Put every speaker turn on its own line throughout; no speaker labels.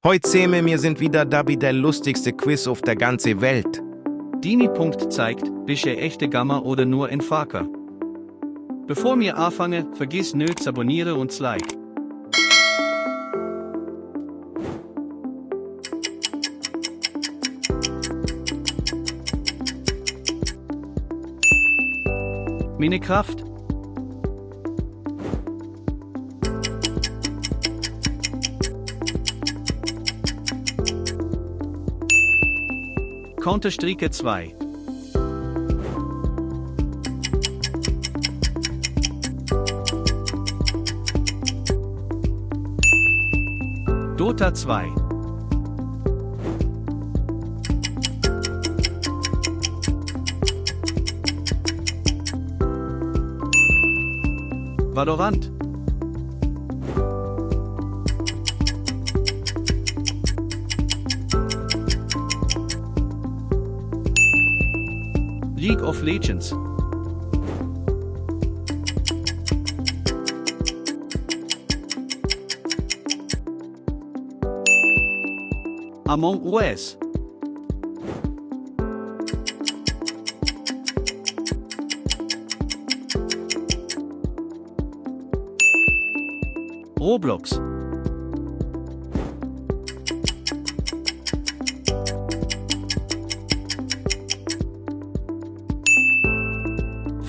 Heut Zeme, wir sind wieder dabei der lustigste Quiz auf der ganzen Welt.
Dini Punkt zeigt, bist du echte Gamma oder nur ein Faker. Bevor wir anfangen, vergiss nicht zu abonnieren und zu like. Meine Kraft. Counter-Strike 2. Dota 2. Valorant. League of Legends. Among Us. Roblox.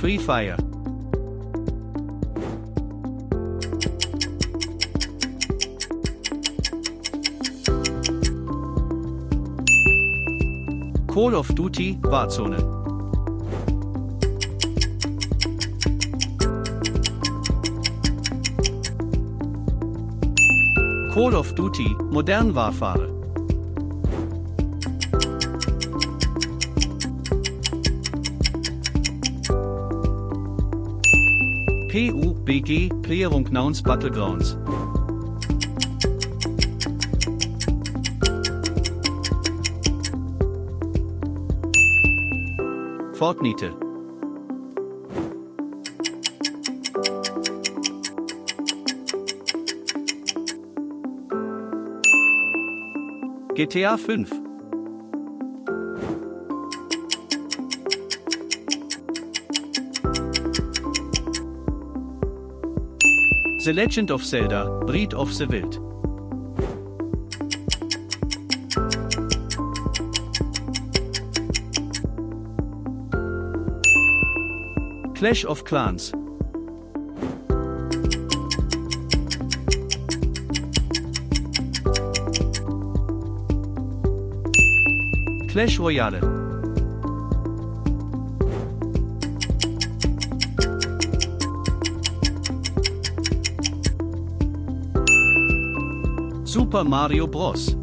Free Fire. Call of Duty Warzone. Call of Duty Modern Warfare. PUBG PlayerUnknown's Battlegrounds. Fortnite. GTA 5. The Legend of Zelda, Breath of the Wild. Clash of Clans. Clash Royale. Super Mario Bros.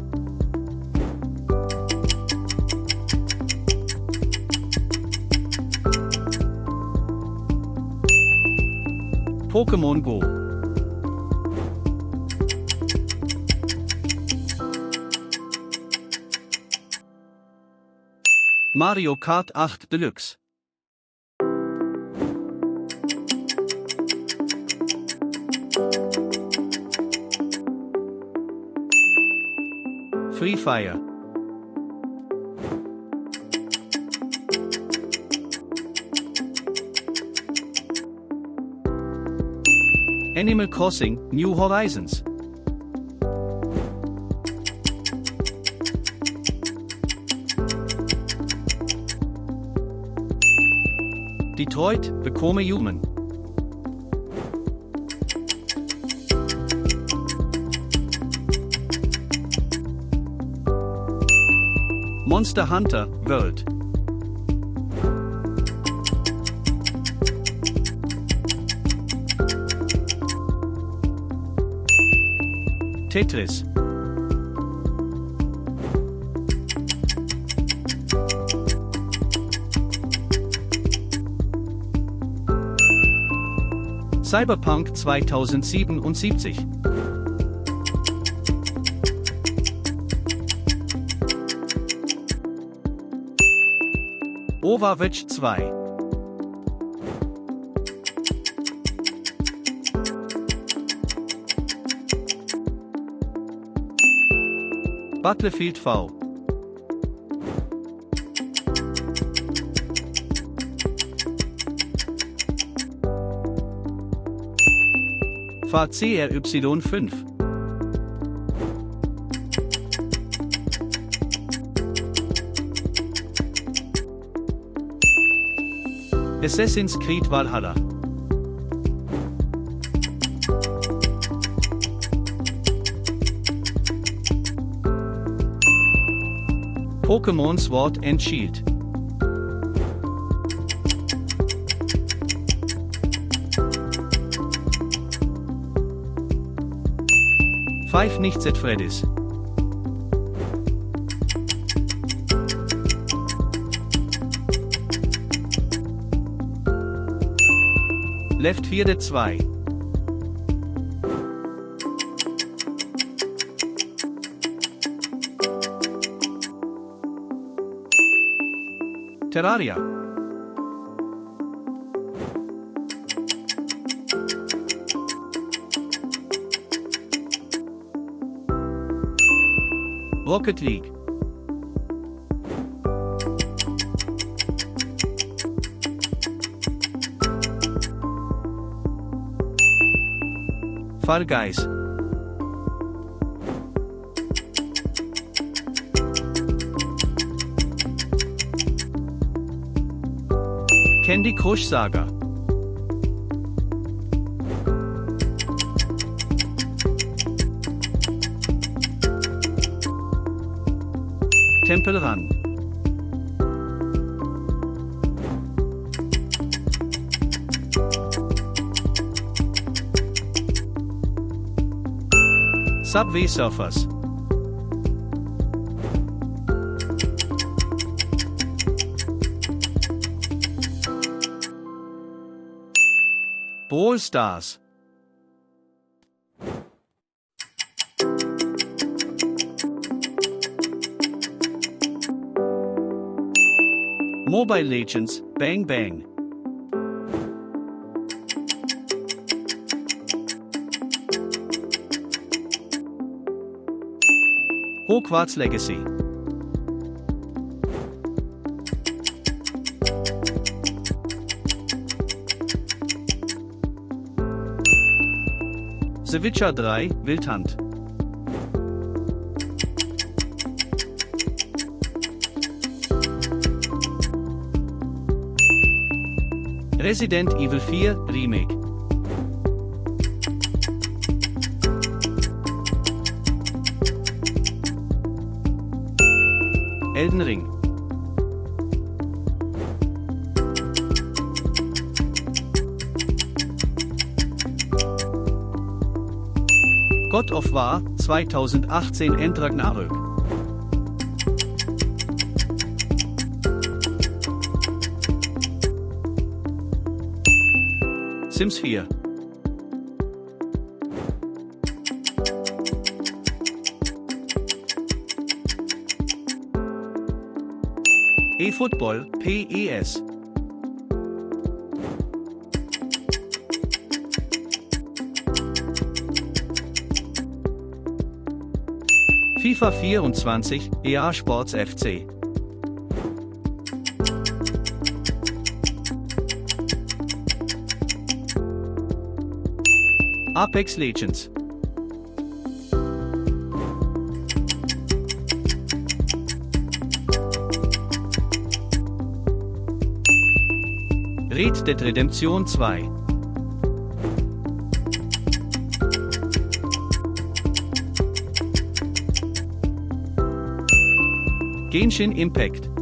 Pokémon Go. Mario Kart 8 Deluxe. Free Fire. Animal Crossing New Horizons. Detroit Become Human. Monster Hunter World. Tetris. Cyberpunk 2077. Overwatch 2. Battlefield V. Fahr CRY5. Assassin's Creed Valhalla. Pokémon Sword and Shield. Five Nights at Freddy's. Left 4 Dead 2. Terraria. Rocket League. Fall Guys. Candy Crush Saga. Temple Run. Subway Surfers. Brawl Stars. Mobile Legends, Bang Bang. Hogwarts Legacy. The Witcher 3, Wildhand. Resident Evil 4, Remake. Elden Ring. God of War 2018 End Ragnarök. Sims 4. eFootball, PES. FIFA 24, EA Sports FC. Apex Legends. Red Dead Redemption 2. Genshin Impact.